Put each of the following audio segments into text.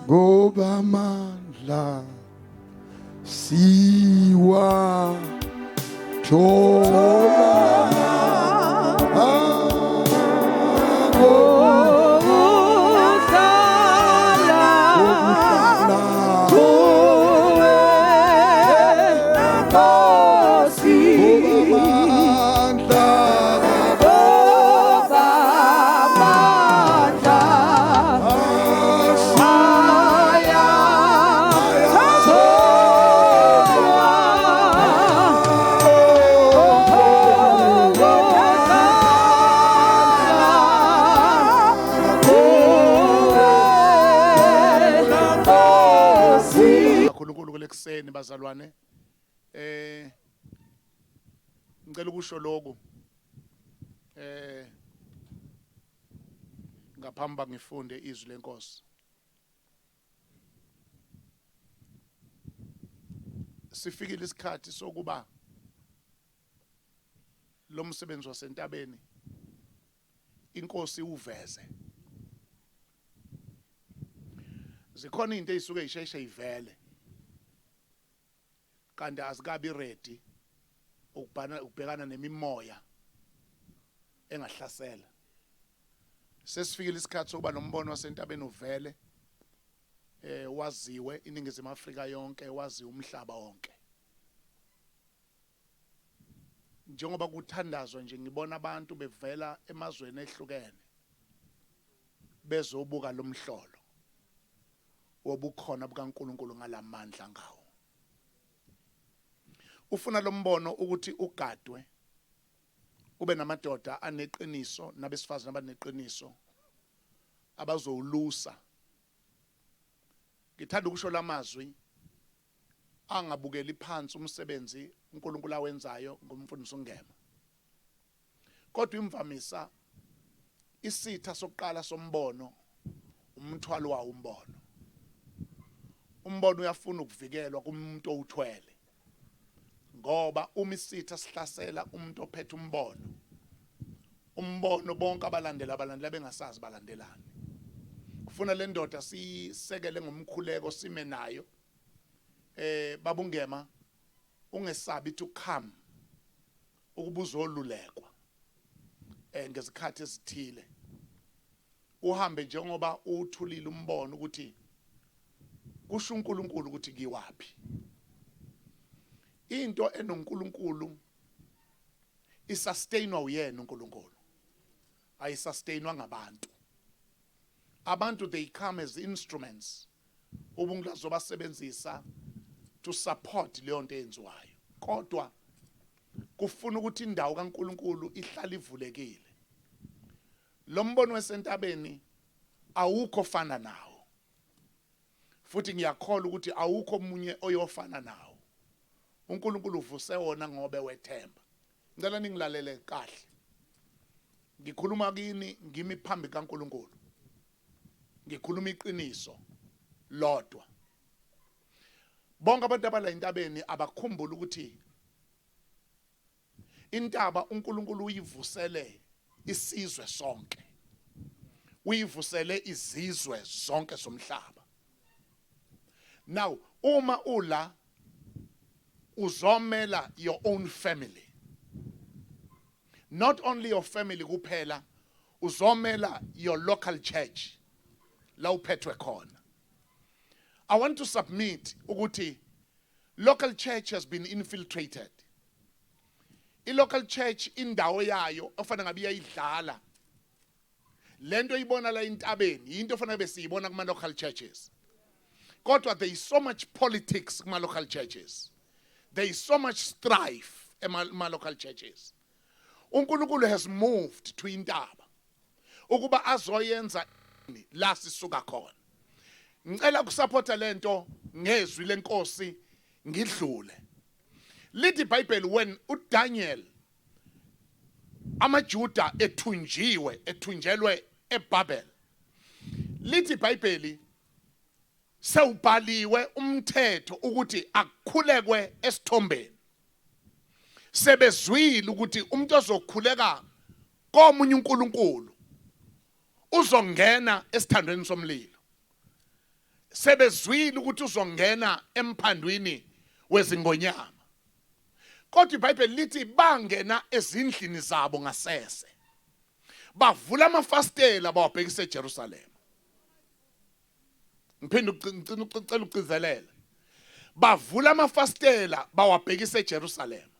Ngoba amandla siwa thola uNkulunkulu kulekuseni bazalwane. Ngicela ukusho lokhu ngaphambi ngifunde izwi lenkosi. Sifikile isikhathi sokuba lo msebenzi wasentabeni inkosi uveze. Zikhona izinto ezisuke zisheshe ivele kanti azikabi ready ukubhekana nemimoya engahlasela. Sesifikile isikhathi sokuba nombono wasentabeni uvele, waziwe iNingizimu Afrika yonke, waziwe umhlaba wonke. Njengoba kuthandazwa nje ngibona abantu bevela emazweni ehlukene bezobuka lomhlolo wobukhona bukaNkuluNkulu ngalamandla ngawo. Ufuna lombono ukuthi ugadwe, kube namadoda aneqiniso nabesifazane abaneqiniso abazowulusa. Ngithanda ukusho lamazwi angabukeli phansi umsebenzi uNkulunkulu awenzayo ngomfundisi uNgema. Kodwa imvamisa isitha sokuqala sombono umthwalo wawo umbono. Umbono uyafuna ukuvikelwa kumuntu owuthwele, ngoba uma isitha sihlasela umuntu ophethe umbono, umbono bonke abalandela bengasazi balandelani. Kufuna le ndoda siyisekele ngomkhuleko, sime nayo. Babungema, ungesabi to come ukuba uzolulekwa ngezikhathi ezithile, uhambe njengoba uthulile umbono ukuthi kusho uNkulunkulu ukuthi kiwaphi. Into enoNkulunkulu isustainwa uyena uNkulunkulu, ayisustainwa ngabantu. Abantu they come as instruments ubuntu azobasebenzisa to support leyo nto eyenziwayo, kodwa kufuna ukuthi indawo kaNkulunkulu ihlale ivulekile. Lo mbono wesentabeni awukho fana nawo, futhi ngiyakholwa ukuthi awukho omunye oyofana nawo. uNkulunkulu uvuse wona ngobe wethemba. Ngicela ningilalele kahle, ngikhuluma kini ngimi phambi kaNkulunkulu, ngikhuluma iqiniso lodwa. Bonke abantu abala entabeni abakhumbule ukuthi intaba uNkulunkulu uyivusele isizwe sonke, uyivusele izizwe zonke zomhlaba. Now uma ula uzomela your own family, not only your family kuphela, uzomela your local church la uphethwe khona. I want to submit ukuthi local church has been infiltrated. I-local church indawo yayo ofanele ngabe iyayidlala lento ibona la entabeni, into ofanele besiyibona kuma local churches. Kodwa there is so much politics kuma local churches, there is so much strife ema local churches. uNkulunkulu has moved to intaba ukuba azoyenza la sisuka khona. Ngicela ukusupporta lento ngezwi lenkosi ngidlule. Lithi iBhayibheli when uDaniel amaJuda ethunjiwe, ethunjelwe eBabel, lithi iBhayibheli sewubhaliwe umthetho ukuthi akukhulekwe esithombeni. Sebezwile ukuthi umuntu ozokhuleka komunye uNkulunkulu uzongena esithandweni somlilo. Sebezwile ukuthi uzongena emphandwini wezingonyama. Kodwa iBhayibheli lithi bangena ezindlini zabo ngasese. Bavula amafasitela bawabhekisa eJerusalema. Ngiphinde ngicela ukugcizelela. Bavula amafasitela bawabhekisa eJerusalema.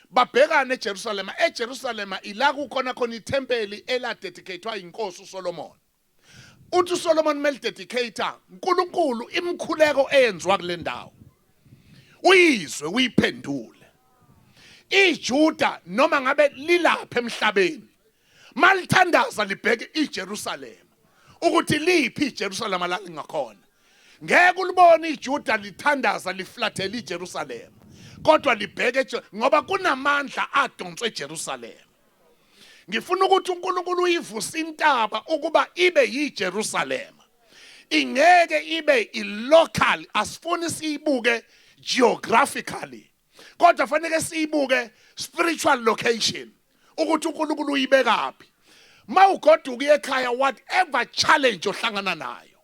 Babhekane eJerusalema. EJerusalema ila kukhona khona ithempeli eladedicatwa inkosi uSolomon. Uthi uSolomon melidedicate uNkulunkulu imikhuleko eyenziwa kule ndawo. Uyizwe uyiphendule. IJuda noma ngabe lilapha emhlabeni malithandaza libheke iJerusalema ukuthi liphi iJerusalema lalingakhona. Ngeke ulibone iJuda lithandaza liflathela iJerusalema kodwa libheke ngoba kunamandla adonswe eJerusalema. Ngifuna ukuthi uNkulunkulu uyivuse intaba ukuba ibe yiJerusalema. Ingeke ibe ilocal, asifuni siyibuke geographically. Kodwa fanele siyibuke spiritual location ukuthi uNkulunkulu uyibekaphi. Mawugoduka ekhaya whatever challenge ohlangana nayo.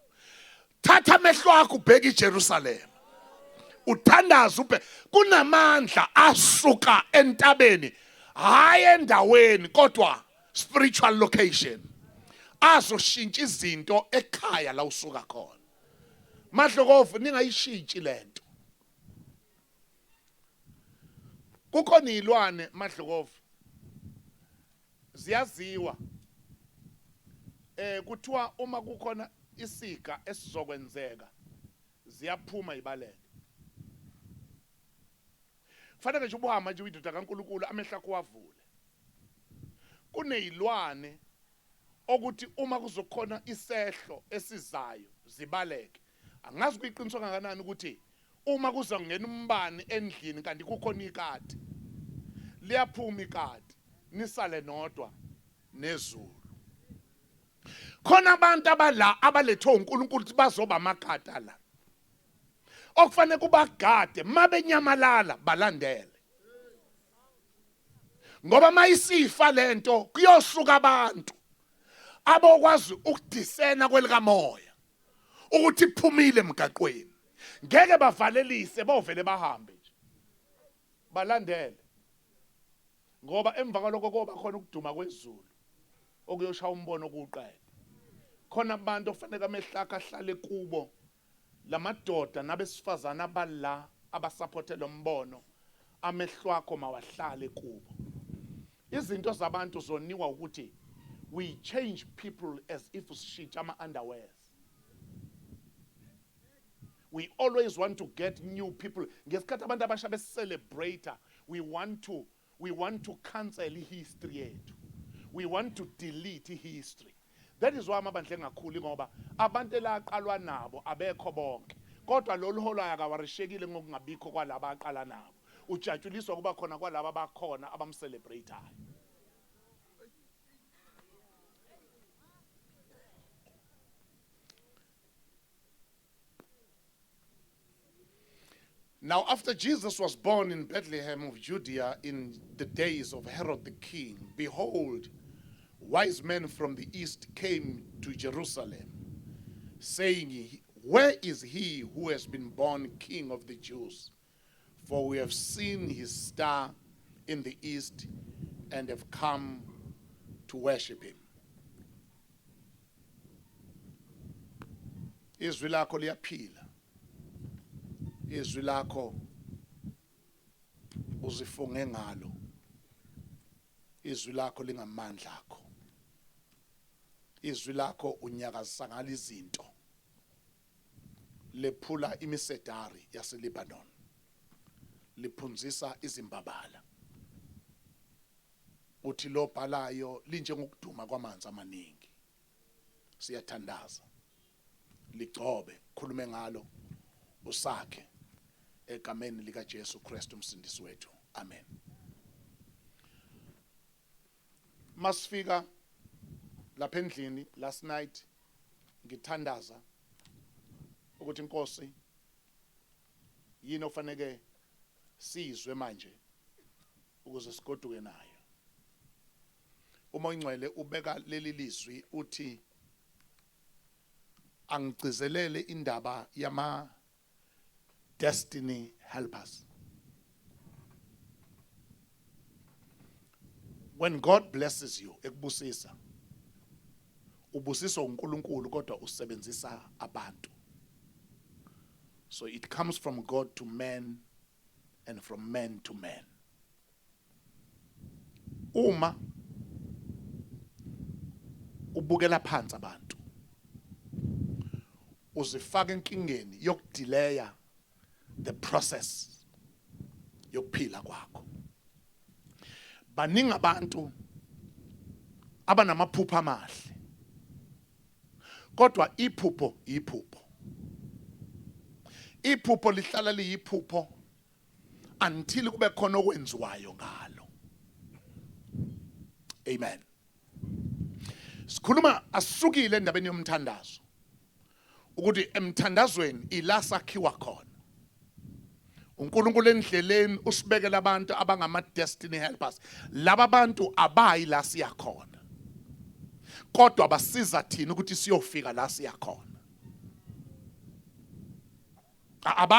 Thatha amehlo akho ubheke iJerusalema. Uthandaze ube kunamandla asuka entabeni hayi endaweni kodwa spiritual location azoshintsha izinto ekhaya la usuka khona. Madlokovu ningayishintshi lento. Kukhona izilwane Madlokovu ziyaziwa eh kuthiwa uma kukhona isiga esizokwenzeka ziyaphuma ibaleke kufanele nje ubuhamba nje uyindoda kaNkuluNkulu amehlo akho wavule kunezilwane okuthi uma kuzokhona isehlo esizayo zibaleke angazi kuyiqiniso kangakanani ukuthi Uma kuzongena umbani endlini kanti kukhona ikati, liyaphuma ikati, nisale nodwa nezulu. Khona abantu abala abalethwe uNkulunkulu ukuthi bazoba amakati la. Okufanele kubagade mabenyamalala balandele. Ngoba mayisifa lento kuyosuka abantu abokwazi ukudisena kwelikamoya. Ukuthi iphumile emgaqweni ngeke bavalelise bovele bahambe nje balandele ngoba emva kwaloko koba khona ukuduma kwezulu okuyoshaya umbono kuqede khona abantu okufanele amehlo akhe ahlale kubo lamadoda nabesifazane abala abasaphothe lo mbono amehlo akho mawahlale kubo izinto zabantu zoniwa ukuthi we change people as if sishintsha ama-underwears we always want to get new people ngesikhathi abantu abasha besicelebrate we want to cancel history yethu, we want to delete history. That is why amabandla engakhuli ngoba abantu elaqalwa nabo abekho bonke kodwa lolu holayo akawarishekile ngokungabikho kwalaba aqala nabo ujatshuliswa kuba khona kwalaba abakhona abamcelebratayo. Now, after Jesus was born in Bethlehem of Judea in the days of Herod the king, behold, wise men from the east came to Jerusalem, saying, Where is he who has been born King of the Jews? For we have seen his star in the east and have come to worship him. Izwi lakho liyaphila. Izwi lakho uzifunge ngalo. Izwi lakho lingamandla akho. Izwi lakho unyakazisa ngalo izinto. Lephula imisedari yaseLebanon. Liphunzisa izimbabala. Uthi lo bhalayo linjengokuduma kwamanzi amaningi. Siyathandaza. Ligcobe, khulume ngalo usakhe egameni lika Jesu Kristu umsindisi wethu. Amen. Masifika lapha endlini last night ngithandaza ukuthi inkosi yini ofaneke sizwe manje ukuze sigoduke nayo. Uma ingcwele ubeka leli lizwi uthi Angigcizelele indaba yama destiny helpers. When God blesses you, ekubusisa, ubusiswa uNkulunkulu kodwa usebenzisa abantu. So it comes from God to man and from man to man. Uma ubukela phansi abantu, uzifaka enkingeni yokudelaya the process yokuphila kwakho. Baningi abantu abanamaphupho amahle, kodwa iphupho iphupho, iphupho lihlala liyiphupho until kube khona okwenziwayo ngalo. Amen. Sikhuluma asukile endabeni yomthandazo, ukuthi emthandazweni ila sakhiwa khona. uNkulunkulu endleleni usibekela abantu abangama destiny helpers. Laba bantu abayi la siya khona, kodwa basiza thina ukuthi siyofika la siya khona.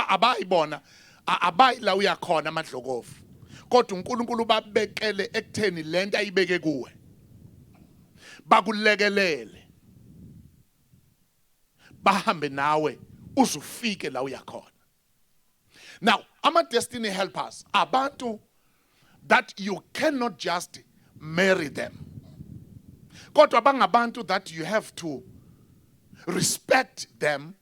Abayibona abayi la uya khona amadlokovu, kodwa uNkulunkulu babekele ekutheni lento ayibeke kuwe bakulekelele, bahambe nawe uzufike la uya khona. Now, ama destiny helpers abantu that you cannot just marry them, kodwa bangabantu that you have to respect them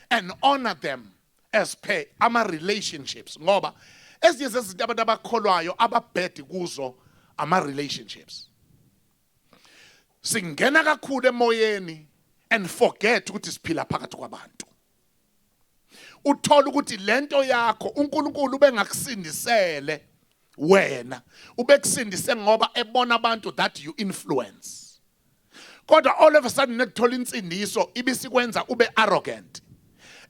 and honor them as per ama relationships, ngoba ezinye zezinto abantu abakholwayo ababhedi kuzo ama relationships. Singena kakhulu emoyeni and forget ukuthi siphila phakathi kwabantu. Uthola ukuthi lento yakho uNkulunkulu ubengakusindisele wena, ubekusindise ngoba ebona abantu that you influence, kodwa all of a sudden nekuthola insindiso ibisikwenza ube arrogant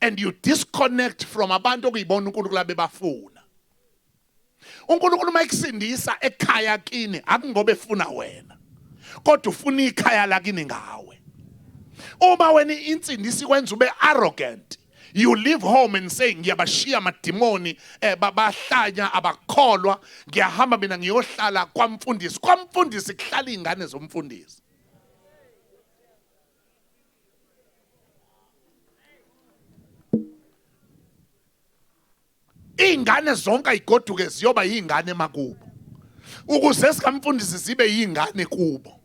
and you disconnect from abantu okuyibona uNkulunkulu abebafuna. uNkulunkulu mayekusindisa ekhaya kini akungoba efuna wena, kodwa ufuna ikhaya lakini ngawe. Uma wena insindiso ikwenza ube arrogant, you leave home and say ngiyabashiya amadimoni, bahlanya abakholwa, ngiyahamba mina ngiyohlala kwamfundisi. Kwamfundisi kuhlala izingane zomfundisi. Izingane zonke ayigoduke ziyoba izingane emakubo, ukuze sikamfundisi zibe izingane kubo,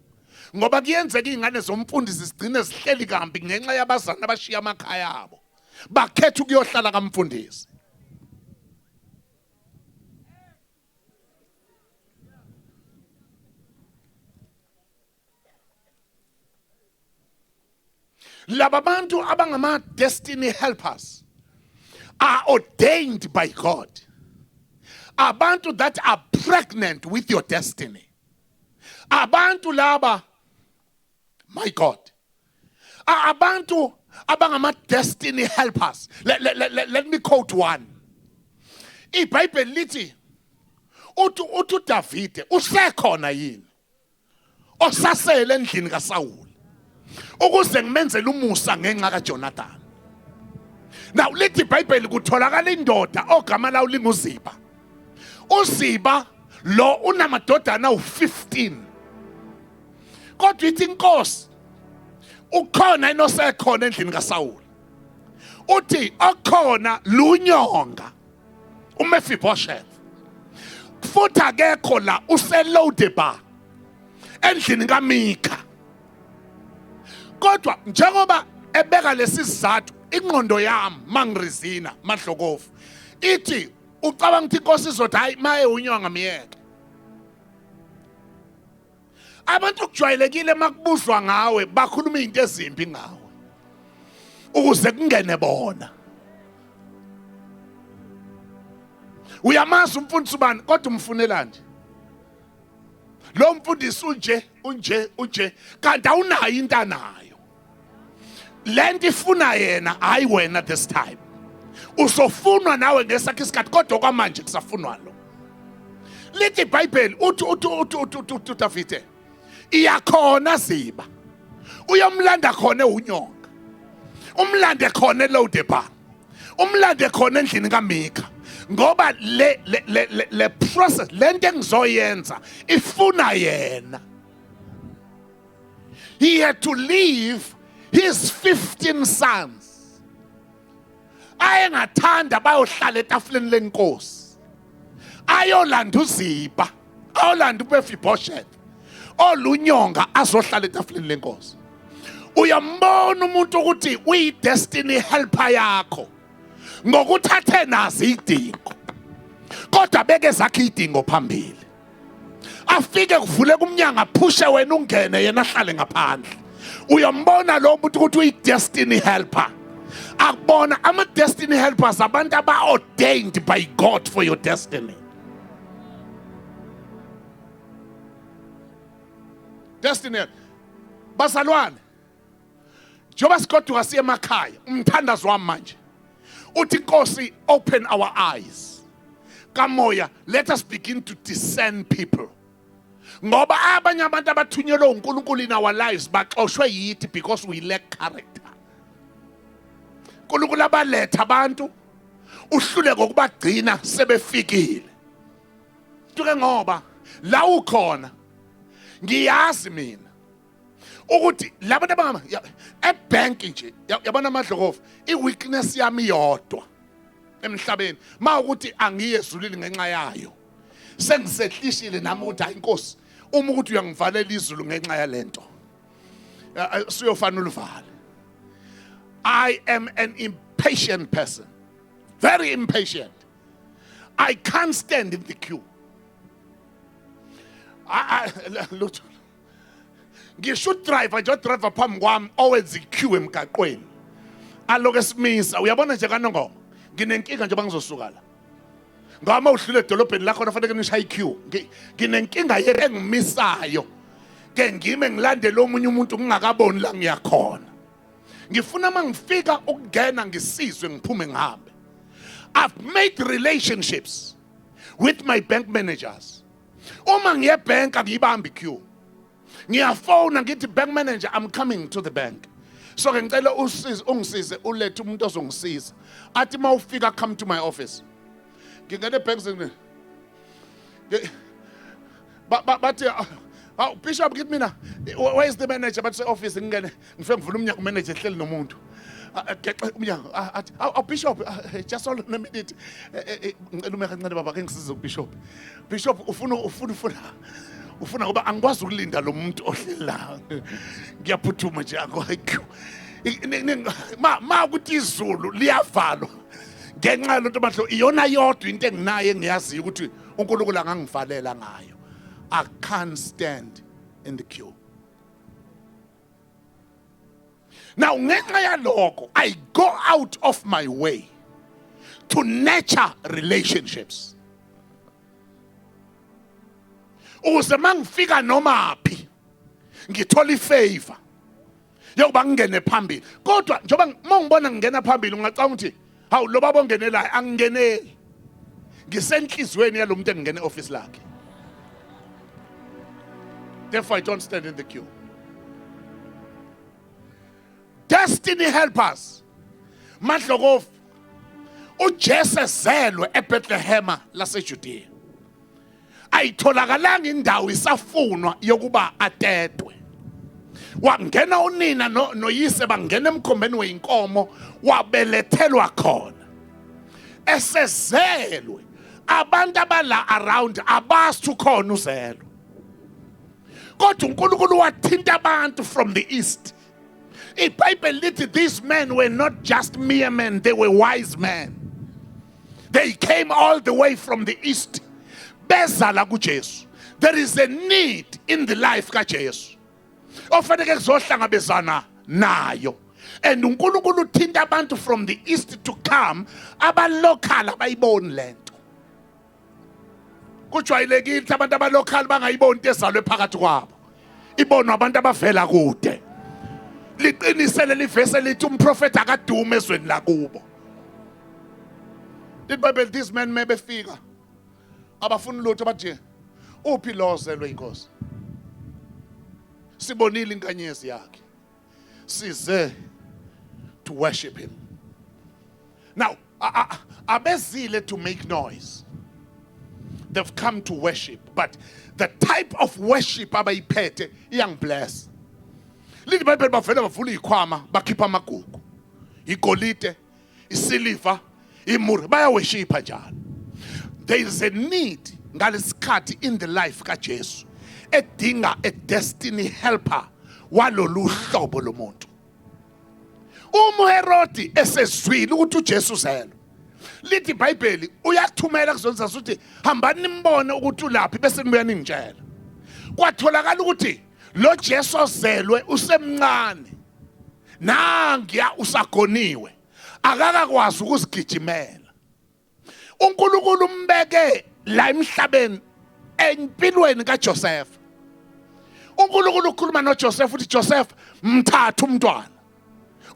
ngoba kuyenzeka izingane zomfundisi zigcine zihleli kambi ngenxa yabazali abashiya amakhaya abo, bakhetha ukuyohlala kamfundisi. Laba bantu abangama destiny helpers are ordained by God. Abantu that are pregnant with your destiny. Abantu laba, my God, abantu abangama destiny helpers. Let me quote one. IBhayibheli lithi uthi uDavide usekhona yini osasele endlini kaSawuli ukuze ngimenzele umusa ngenxa kaJonathan. Now lithi iBhayibheli kutholakala indoda ogama lawo linguZiba. uZiba lo unamadodana awu-15, kodwa ithi inkosi ukhona inosekhona endlini kaSawuli. Uthi okhona lunyonga uMephibosheth, futhi akekho la, useLodebar endlini kaMika. Kodwa njengoba ebeka lesi sizathu, ingqondo yami mangirizina madlokofu ithi ucabanga ukuthi inkosi izothi hayi maye unyonga miyeke. Abantu kujwayelekile makubuzwa ngawe bakhuluma izinto ezimbi ngawe ukuze kungene bona. Uyamazi umfundisi ubani kodwa umfunela nje lo mfundisi unje unje unje, kanti awunayo into anayo. Lento ifuna yena, hayi wena. This time uzofunwa nawe ngesakhe isikhathi, kodwa kwamanje kusafunwa lo. Lithi iBhayibheli uthi uthi uthi uthi uthi uthi uDavide iyakhona Ziba uyomlanda khona unyonga. Umlande khona eLodebar, umlande khona endlini kaMika, ngoba le process lento engizoyenza ifuna yena. He had to leave his 15 sons ayengathanda bayohlala etafuleni lenkosi, ayolanda uZiba, ayolanda uMefiboshethi olunyonga azohlala etafuleni lenkosi. Uyambona umuntu ukuthi uyi-destiny helper yakho ngokuthathe nazo idingo, kodwa beke zakhe idingo phambili, afike kuvule kumnyango, aphushe wena ungene, yena ahlale ngaphandle. Uyambona lo muntu ukuthi uyi-destiny helper. Akubona ama-destiny helpers, abantu aba-ordained by God for your destiny. Destiny, bazalwane, njengoba sigoduka siye emakhaya, umthandazo wami manje uthi, Nkosi, open our eyes kamoya, let us begin to discern people, ngoba abanye abantu abathunyelwe uNkulunkulu in our lives baxoshwe yithi because we lack character. uNkulunkulu abaletha abantu, uhlule ngokubagcina sebefikile. Tuke ngoba la ukhona, ngiyazi mina ukuthi labantu abangama ebank nje, yabona amadlokovu, i-weakness yami yodwa emhlabeni ma ukuthi angiye ezulwini ngenxa yayo. Sengisehlishile nami ukuthi hayi Nkosi, uma ukuthi uyangivalela izulu ngenxa yalento, siyofana uluvale. I am an impatient person, very impatient. I can't stand in the queue. Lutho, ngisho udriver nje, udriver phambi kwami owenza iqueue emgaqweni, aloke esimisa, uyabona nje kaNongoma, nginenkinga nje bangizosuka la ngoba uma udlula edolobheni lakhona fanele nishaye iqueue. Nginenkinga engimisayo ke, ngime ngilandele omunye umuntu ngingakaboni la ngiyakhona. Ngifuna uma ngifika ukungena ngisizwe, ngiphume ngihambe. I've made relationships with my bank managers. Uma ngiye ebank angiyibambi queue, ngiyafona ngithi, "Bank manager, I'm coming to the bank, so ke ngicela usize, ungisize ulethe umuntu ozongisiza." Athi uma ufika, come to my office. Ngingena ebank, bathi, "Aw Bishop." Ngithi mina, "Where is the manager?" Bathi, "Office." Ngingene, ngifike ngivula umnyango, manager ehleli nomuntu. Gexe umnyango, athi, "Aw Bishop, just hold on a minute. Ngicela ume kancane baba, ke ngisize uBishop. Bishop ufuna ngoba angikwazi ukulinda lo muntu ohleli la. Ngiyaphuthuma nje." Ma ukuthi izulu liyavalwa ngenxa yalento mahlo, iyona yodwa into enginayo engiyaziyo ukuthi uNkulunkulu angangivalela ngayo. I can't stand in the queue. Now ngenxa yalokho I go out of my way to nurture relationships ukuze mangifika noma phi ngithola ifavor yokuba ngingene phambili. Kodwa njengoba uma ngibona ngingena phambili, ungacabanga ukuthi hawu, lo baba ongenelayo. Angingeneli, ngisenhliziyweni yalo muntu engingena e-office lakhe. Therefore I don't stand in the queue. Destiny helpers, madlokovu, uJesu ezelwe eBethlehem laseJudea, ayitholakalanga indawo, isafunwa yokuba atetwe. Wangena unina noyise, bangena emkhombeni weinkomo, wabelethelwa khona. Esezelwe, abantu abala around abazi ukhona uzelwe, kodwa uNkulunkulu wathinta abantu from the east. iBhayibheli lithi these men were not just mere men, they were wise men. They came all the way from the east, beza la kuJesu. There is a need in the life kaJesu ofanele kuzohlangabezana nayo, and uNkulunkulu uthinta abantu from the east to come. Abalocal abayiboni lento. Kujwayelekile ukuthi abantu abalocal bangayiboni into ezalwe phakathi kwabo, ibonwa abantu abavela kude. Liqinisele livese lithi umprofeti akadume ezweni lakubo. Lithi Bible, these men mebefika abafuni lutho, bathi, "Uphi lo ozelwe inkosi? Sibonile inkanyezi yakhe, size to worship him. Now, abezile to make noise. They've come to worship, but the type of worship abayiphethe iyangibless. Lithi iBhayibheli bavele bavula izikhwama bakhipha amagugu. Igolide, isiliva, imure bayaworshipha njalo. There is a need ngalesikhathi in the life kaJesu edinga a destiny helper walolu hlobo lomuntu. Uma uHerodi esezwile ukuthi uJesu uzelwe, lithi iBhayibheli uyathumela kuzonza ukuthi hambani nimbone ukuthi ulaphi bese nibuya ningitshela. Kwatholakala ukuthi lo Jesu ozelwe usemncane, nangiya usagoniwe, akakakwazi ukuzigijimela. uNkulunkulu umbeke la emhlabeni empilweni kaJoseph. uNkulunkulu ukhuluma noJoseph uthi Joseph mthathe umntwana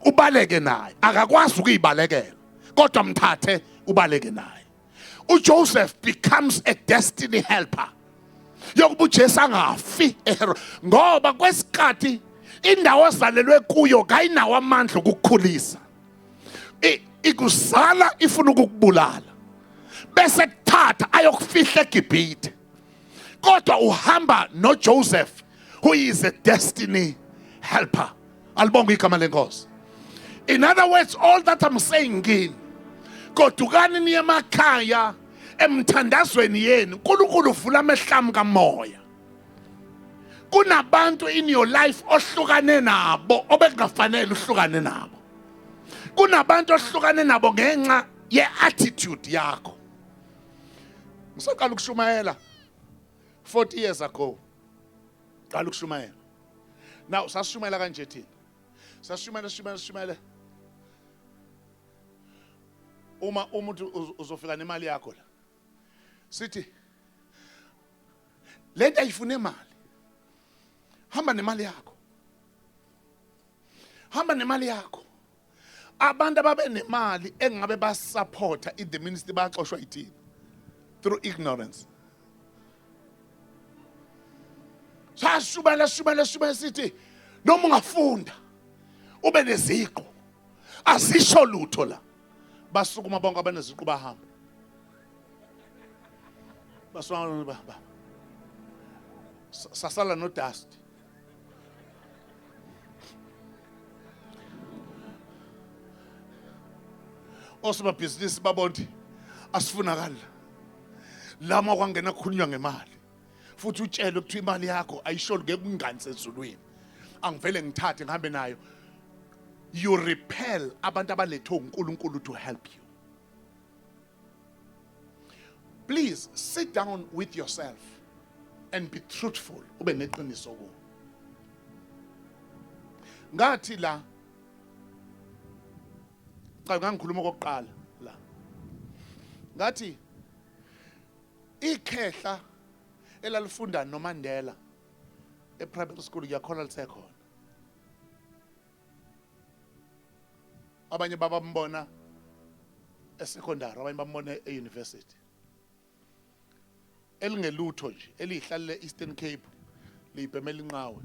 ubaleke naye, akakwazi ukuyibalekela kodwa mthathe ubaleke naye. uJoseph becomes a destiny helper yokuba uJesu angafi eHerod, ngoba kwesikhathi indawo ozalelwe kuyo kayinawo amandla okukukhulisa, ikuzala ifuna ukukubulala bese kuthatha ayokufihla eGibhithe, kodwa uhamba noJoseph who is a destiny helper. Alibonge igama lenkosi. In other words, all that I'm saying kini, godukani niye emakhaya emthandazweni yenu, uNkulunkulu uvula amehlamu kamoya. Kunabantu in your life ohlukane nabo obekungafanele uhlukane nabo. Kunabantu ohlukane nabo ngenxa ye-attitude yakho. Ngisaqala ukushumayela 40 years ago, qala ukushumayela. Now sasishumayela kanje thina, sasishumayela sishumayela sishumayela. Uma umuntu uzofika nemali yakho la, sithi lento ayifune imali, hamba nemali yakho, hamba nemali yakho. Abantu ababe nemali engabe basupporta in the ministry baxoshwa yithina through ignorance. Sashubela shubela shubela sithi noma ungafunda ube neziqu azisho lutho la. Basukuma bonke abaneziqu bahamba, basukuma ba sasala no dust. Osomabhizinisi babona ukuthi asifunakali lama kwangena kukhulunywa ngemali, futhi utshelwe kuthiwa imali yakho ayisholi ngeke unganise ezulwini, angivele ngithathe ngihambe nayo. You repel abantu abalethwe uNkulunkulu to help you. Please sit down with yourself and be truthful, ube neqiniso kuwo. Ngathi la cha, ngangikhuluma okokuqala la, ngathi ikhehla elalifunda noMandela e-private school, ngiyakholwa lisekhona, abanye babambona esecondary, abanye bambona e-university, elingelutho nje elihlalele Eastern Cape liyibhemela inqawe.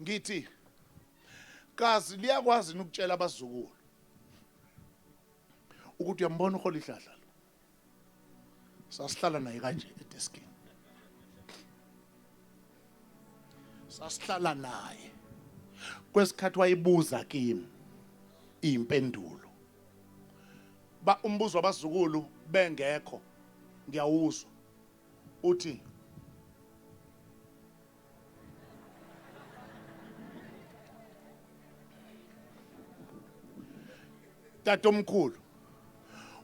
Ngithi kazi liyakwazi ukutshela abazukulu ukuthi uyambona uhola ihlahla lo, sasihlala naye kanje edeskini, sasihlala naye kwesikhathi wayibuza kimi impendulo ba umbuzo wabazukulu bengekho ngiyawuzwa uthi tatomkhulu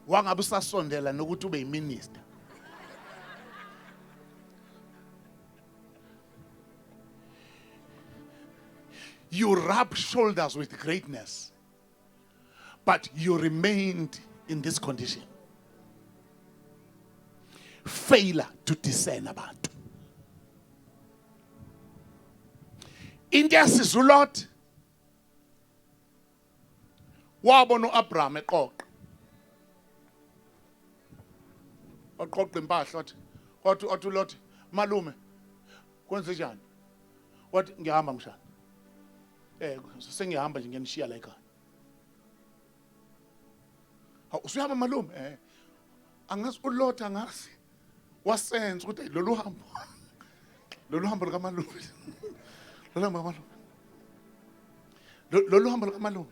wangabe usasondela nokuthi ube yiminister. You rub shoulders with greatness, but you remained in this condition. Failure to discern abantu. Into yasiza uLot, wabona uAbraham eqoqa, waqoqa impahla, wathi wathi uLot, malume kwenze njani? Wathi ngiyahamba mshana. Sengiyahamba nje ngiyanishiya la ekhaya. Hawu usuyahamba malume? Angazi uLot angazi. Wasenza ukuthi lolu hambo. Lolu hambo lukamalume. Lolu hambo lukamalume. Lolu hambo lukamalume.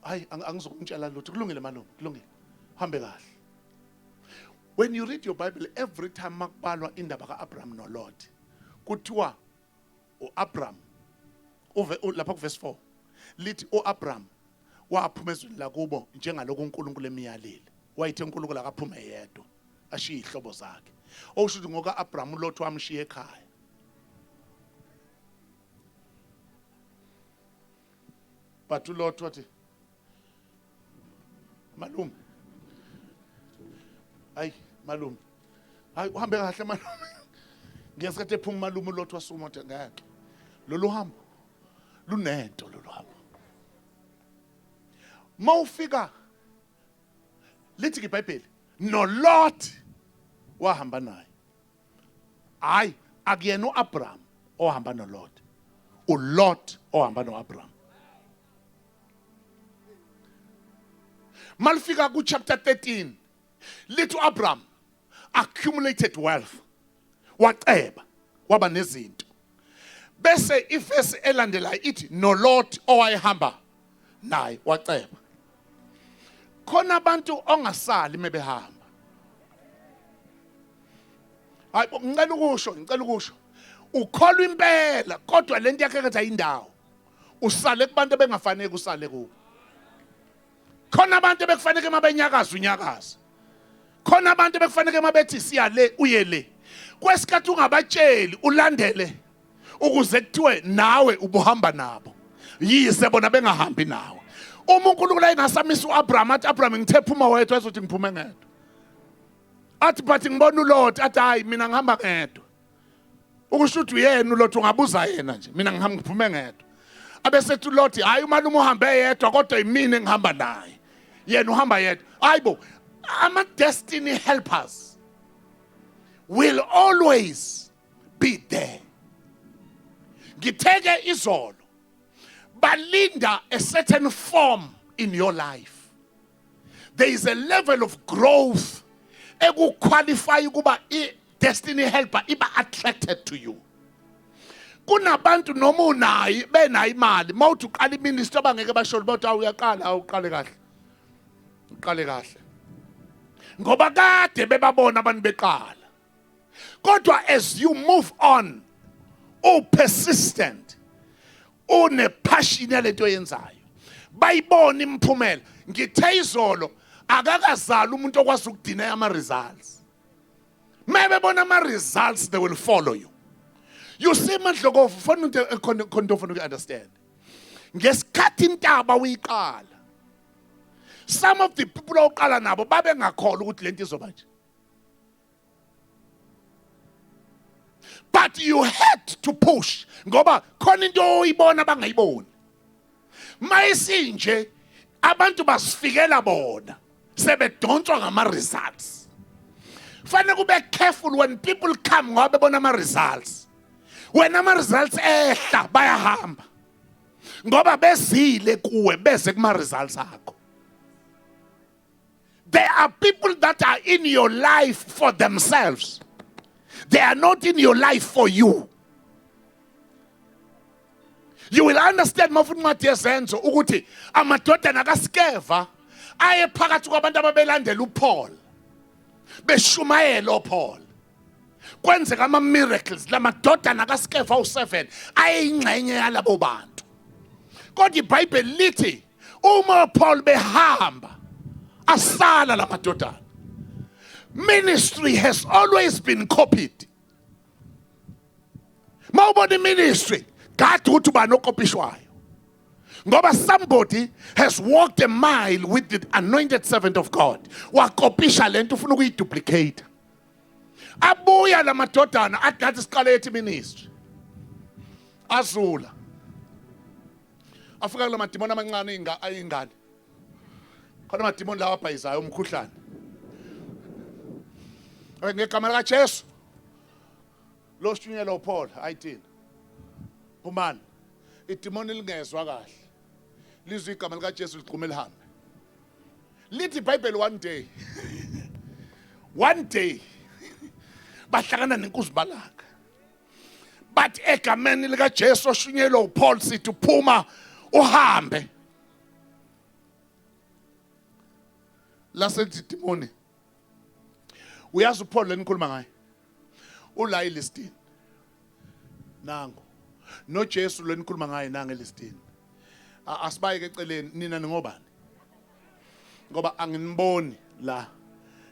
Hayi angizokutshela lutho. Kulungile malume, kulungile. Hambe kahle. When you read your Bible, every time makubalwa indaba kaAbraham noLot, kuthiwa uAbraham uve lapha ku verse 4 lithi uAbraham waphuma ezweni lakubo njengalokhu uNkulunkulu emyalile. Wayethe uNkulunkulu akaphume yedwa ashiye ihlobo zakhe. Okusho ukuthi ngoka Abraham uLot wamshiya ekhaya. But uLot wathi malume, hayi malume, hayi uhambe kahle malume. Ngesikhathi ephuma malume uLot wasuma wathi ngeke lolu hambo lunento, lolu hambo. Mawufika lithi iBhayibheli noLot wahamba naye. Hayi akuyena uAbraham ohamba noLot, uLot ohamba noAbraham. Malifika ku chapter 13 lithi uAbraham accumulated wealth, waceba waba nezinto. Bese ivesi elandelayo ithi noLot owayehamba naye waceba. Khona abantu ongasali mebehamba. Hayi ngicela ukusho, ngicela ukusho. Ukholwa impela kodwa lento yakhe ngathi ayindawo. Usale kubantu abengafanele usale kubo. Khona abantu ebekufanele mabenyakaza unyakaza. Khona abantu ebekufanele mabethi siya le uye le. Kwesikhathi ungabatsheli ulandele ukuze kuthiwe nawe ubuhamba nabo. Yize bona bengahambi nawe. Uma uNkulunkulu ayengasamisa uAbraham athi Abraham ngithe phuma wedwa, azothi ngiphume ngedwa. Athi but ngibona uLot, athi hayi mina ngihamba ngedwa. Ukusho ukuthi uyena uLot, ungabuza yena nje, mina ngihamba ngiphume ngedwa. Abesethi uLot hayi umalume uhambe yedwa kodwa yimina engihamba naye. Yena uhamba yedwa. Hayibo, ama destiny helpers will always be there. Ngitheke izolo balinda a certain form in your life. There is a level of growth ekuqualify ukuba i-destiny helper iba attracted to you. Kunabantu noma unayo benayo imali, mawuthi uqala iministry abangeke bashole bathi awuyaqala, awuqale kahle, uqale kahle, ngoba kade bebabona abantu beqala. Kodwa as you move on, u persistent, une passion yalento oyenzayo, bayibona imiphumela. Ngithe izolo akakazali umuntu okwazi ukudina ama results. Maybe bona ama results, they will follow you. You see, Madlokovu, funa into khona khona ofuna uku-understand. Ngesikhathi intaba uyiqala, some of the people oqala nabo babengakholwa ukuthi lento izoba nje, but you had to push ngoba khona into oyibona bangayiboni. Mayisinje abantu basifikela bona sebedonswa ngama results. Fanele kube careful when people come ngoba bebona ama results. Wena ama results ehla, bayahamba ngoba bezile kuwe, beze kuma results akho. There are people that are in your life for themselves. They are not in your life for you. You will understand mawufuna incwadi yeZenzo ukuthi amadodana kaSkeva aye phakathi kwabantu ababelandela uPaul, beshumayela uPaul, kwenzeka ama miracles. Lamadodana kaSkeva u7 ayeyingxenye yalabo bantu, kodwa iBhayibheli lithi uma uPaul behamba asala lamadodana. Ministry has always been copied. Mawubona iministry, gada ukuthi ubani okopishwayo, ngoba somebody has walked a mile with the anointed servant of God, wakopisha lento ufuna ukuyiduplicate. Abuya lamadodana athi nathi siqale ethi ministry. Azula afika kula madimoni amancane ayingane khona, amadimoni lawa abhayizayo umkhuhlane. Ngegama likaJesu. Lo shunyelwa uPaul ayithini? Phumani. Idimoni lingezwa kahle. Lizwe igama likaJesu ligxume lihambe. Lithi iBhayibheli one day. One day bahlangana nenkuzibalaka. Bathi egameni likaJesu oshunyelwa uPaul sithi uphuma uhambe. Lasethi dimoni uyazi uPaul lenikhuluma ngaye ula elistini nango noJesu lenikhuluma ngaye nange elistini asibayeke eceleni nina ningobani ngoba anginiboni la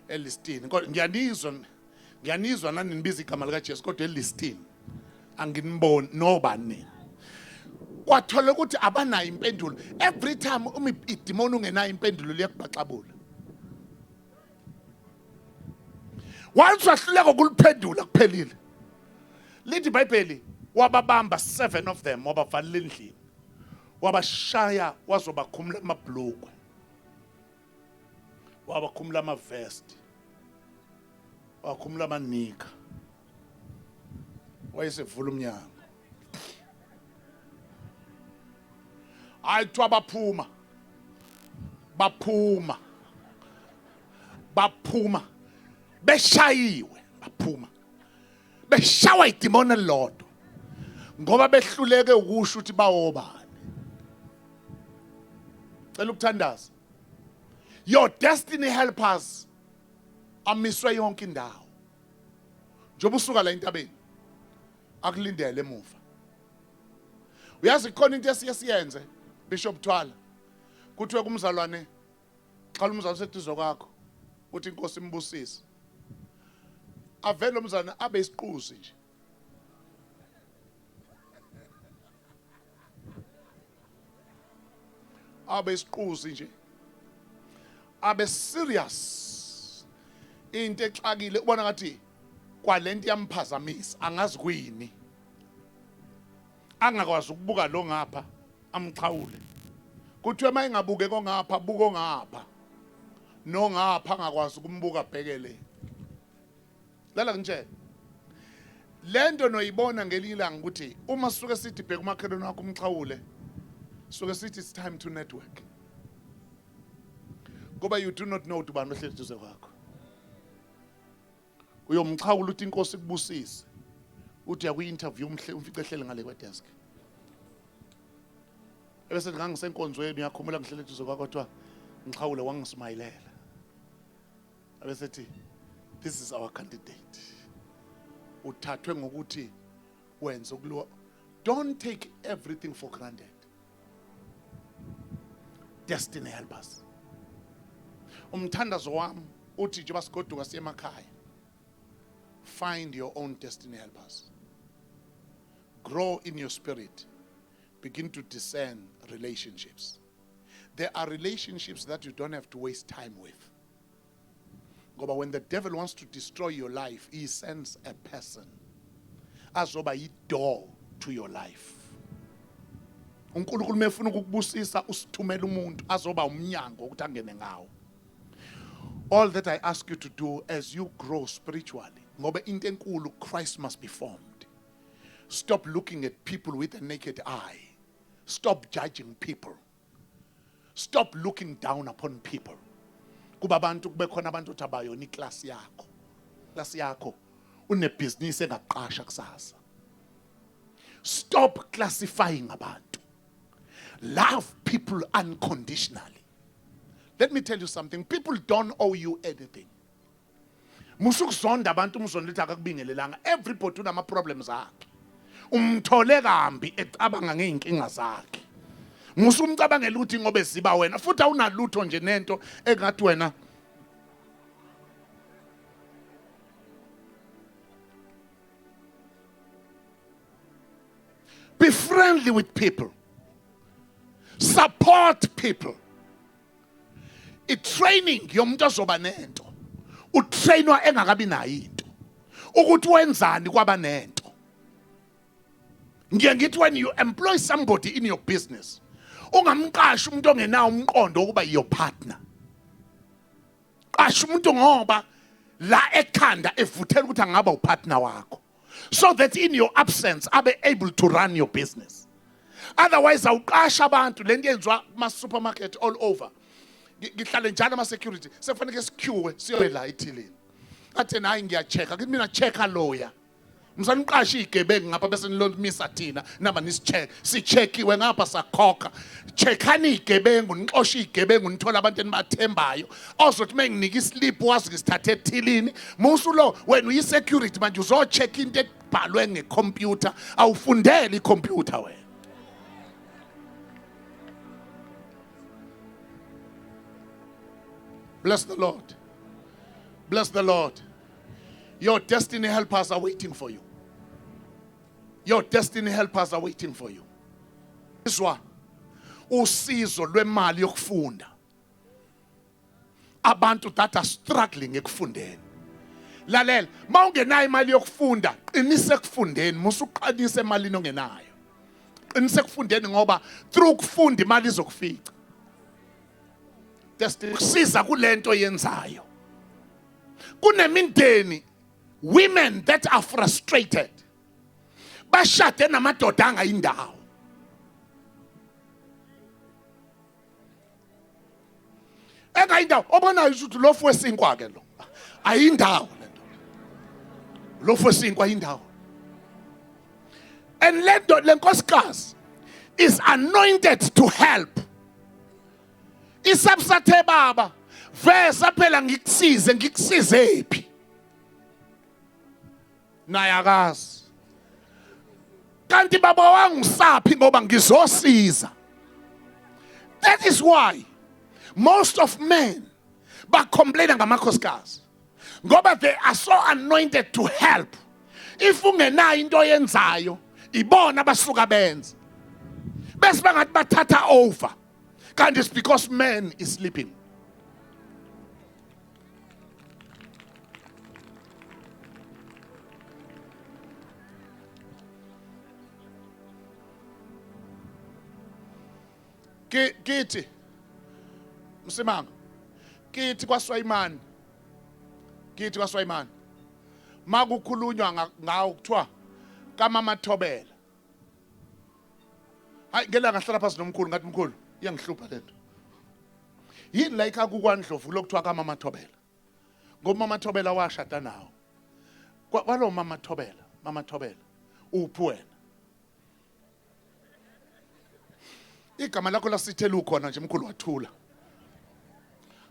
elistini kodwa ngiyanizwa ngiyanizwa nani nibiza igama likaJesu kodwa elistini anginiboni nobani nina kwathola ukuthi abanayo impendulo every time uma idimoni ungenayo impendulo liyakubhaxabula once wahluleka ukuliphendula kuphelile lithi iBhayibheli wababamba seven of them wabavalela endlini wabashaya wazobakhumula amabhlukwe wabakhumula amavest wakhumula amanika wayesevula umnyango hayi kuthiwa baphuma baphuma baphuma beshayiwe baphuma beshawa idimoni elilodwa ngoba behluleke ukusho ukuthi bawobani cela ukuthandaza your destiny helpers amiswe yonke indawo njengoba usuka la entabeni akulindele emuva uyazi khona into esiye siyenze Bishop Thwala kuthiwe kumzalwane qala umzalwane seduze kwakho uthi inkosi imbusise avele umzalwane abe isiquzi nje abe isiquzi nje abe serious into exakile ubona ngathi kwalento yamphazamisa angazi kuyini angakwazi ukubuka lo ngapha amxhawule kuthiwe uma engabuke kongapha buko ngapha nongapha angakwazi ukumbuka bhekele lala ngitshela lento noyibona ngelinye ilanga ukuthi uma sisuke sithi bheka umakhelwane wakho umxhawule suke sithi it's time to network ngoba you do not know ukuthi ubani ohleli duze kwakho uyomxhawula uthi inkosi ikubusise uthi uya kwi-interview umhle umfice ehleli ngale kwedesk ebese ngangisenkonzweni uyakhumula ngihlele eduze kwakho kuthiwa ngixhawule wangismayilela abesethi this is our candidate uthathwe ngokuthi wenze ukuliwa don't take everything for granted destiny help us umthandazo wami uthi njengoba sigoduka siye emakhaya find your own destiny helpers grow in your spirit begin to discern relationships there are relationships that you don't have to waste time with ngoba when the devil wants to destroy your life he sends a person azoba yi-door to your life uNkulunkulu mefuna ukukubusisa usithumela umuntu azoba umnyango ukuthi angene ngawo all that i ask you to do as you grow spiritually ngoba into enkulu Christ must be formed stop looking at people with a naked eye stop judging people Stop looking down upon people. Kuba abantu kube khona abantu othi abayona iclass yakho. Class yakho unebhizinisi engaqasha kusasa. Stop classifying abantu. Love people unconditionally. Let me tell you something. People don't owe you anything. Musa ukuzonda abantu umzonda ukuthi akakubingelelanga. Everybody unama problems akhe. Umthole kambi ecabanga ngeyinkinga zakhe. Musa umcabangela ukuthi ngoba eziba wena futhi awunalutho nje nento engathi wena Be friendly with people. Support people. I-training yomuntu ozoba nento utrainwa engakabi nayo into ukuthi wenzani kwaba nento ngiye ngithi when you employ somebody in your business ungamqashi umuntu ongenawo umqondo wokuba your partner qasha umuntu ngoba la ekhanda evuthela ukuthi angaba upartner wakho. So that in your absence abe able to run your business. Otherwise awuqasha abantu lento yenziwa kuma supermarket all over. Ngihlale njalo ama security sekufanele siqueue siyobe la ethilini. Athi hayi ngiyachecka, kithi mina checka loya. Msaniqasha igebengu ngapha bese nilomisa thina naba nisicheck. Sicheckiwe ngapha sakhokha. Checkani igebengu, nixoshe igebengu nithola abantu enibathembayo. Ozothi menginika islip wazi ngisithathe ethilini. Musu lo wena uyi security manje uzocheck into ebhalwe ngecomputer, awufundele icomputer wena. Bless the Lord. Bless the Lord. Your destiny helpers are waiting for you. Your destiny helpers are waiting for you. Izwa usizo lwemali yokufunda. Abantu that are struggling ekufundeni. Lalela, mawungenayo imali yokufunda, qinisa ekufundeni, musuqinisa emalini ongenayo. Qinisa ekufundeni ngoba through ukufunda imali izokufica. Destiny kusiza kulento yenzayo. Kunemindeni, women that are frustrated. Bashade namadoda angayindawo. Engayindawo obonayo ukuthi lofu wesinkwa ke lo. Ayindawo lento. Lofu wesinkwa ayindawo. And lento lenkosikazi is anointed to help. Isabsathe baba vesa phela ngikusize ngikusize phi? Naye akazi. Kanti baba wangisaphi ngoba ngizosiza. That is why most of men bacomplaina ngamakhosikazi ngoba they are so anointed to help. If ungenayo into oyenzayo ibona abasuka benze bese bangathi bathatha over, kanti it's because man is sleeping. Kithi Msimanga, kithi kwaSwayimani, kithi kwaSwayimani makukhulunywa ngawo kuthiwa kaMama Thobela. Hayi ngelanga ngahlala phansi nomkhulu ngathi mkhulu iyangihlupha lento. Yini la ekhaya kukwaNdlovu lokuthiwa kaMama Thobela? Ngoba Mama Thobela washada nawo. Kwalo Mama Thobela, Mama Thobela uphi wena? Igama lakho lasithela ukhona nje mkhulu wathula.